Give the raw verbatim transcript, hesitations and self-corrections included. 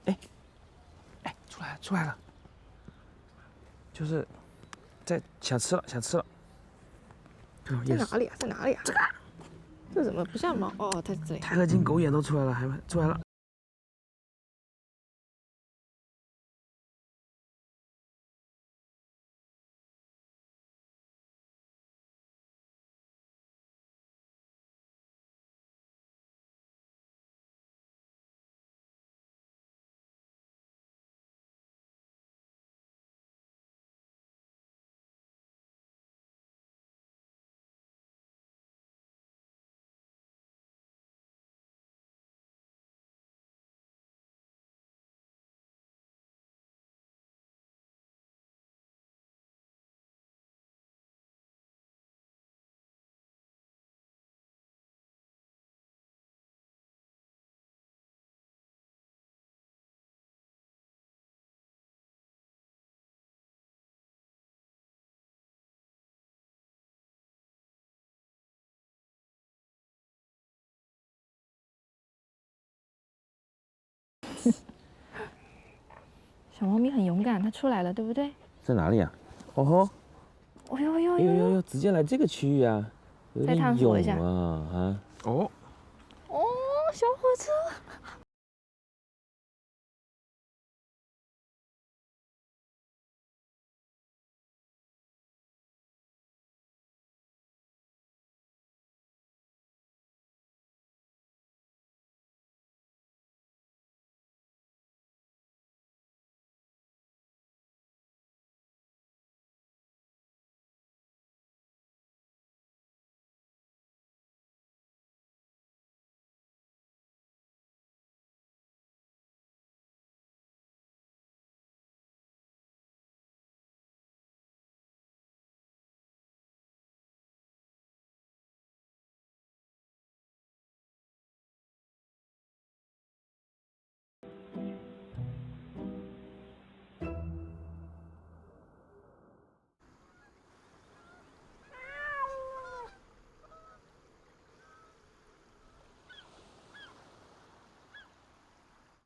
哎，哎，出来了，出来了，就是在想吃了，想吃了。哎呦，在哪里啊？在哪里啊？这个，这怎么不像猫？哦，它在这里。钛合金狗眼都出来了，还出来了。小猫咪很勇敢，它出来了，对不对？在哪里啊？哦吼，哦呦呦哎呦呦呦！呦，直接来这个区域啊，有再探点勇索一下啊啊！哦，哦，小火车。